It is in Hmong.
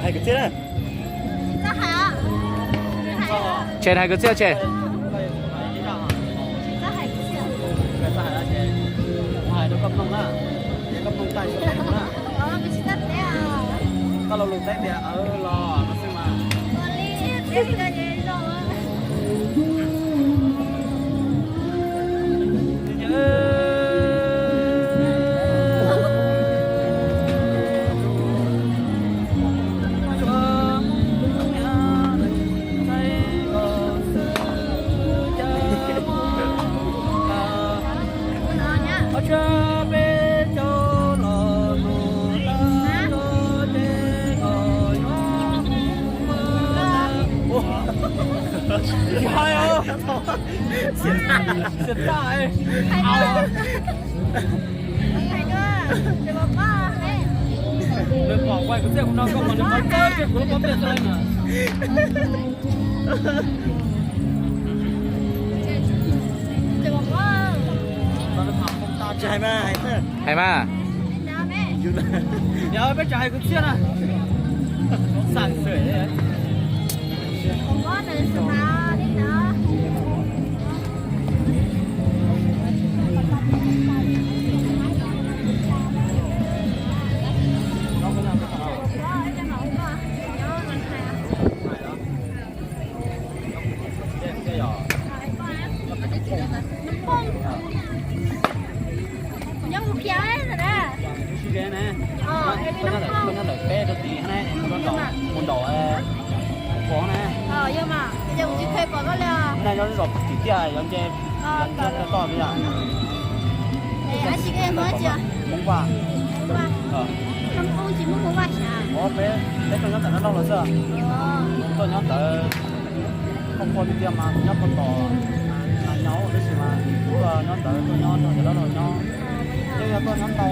Hais kwv txhiaj na. Tshem, hais kwv txhiaj tshem. Nws pom kuv txiaj kuv no koj mas nws qhov txawb kiag kuv lub pob npiaj xwb na. Tsis hais mas, hais mas. Yog peb tsis hais kwv txhiaj na. Xam xwm. Nyob mus khiav na. Koj nyob ntawm peb rau tid ne, mus nraum, mus nraum pov ne. Nyob zos tim tiaj yuav nce, yuav nce toj li yom. Hmoob Vaj. Peb, peb tuaj nyob ntawm no lauj los xwb. Tuaj nyob ntawd, koj pom tiag tiag mas nyob puag tom, nyob tab sis mas tuaj nyob ntawd, tuaj nyob rau ntawm no los nyob. Yeej yog tuaj nyob ntau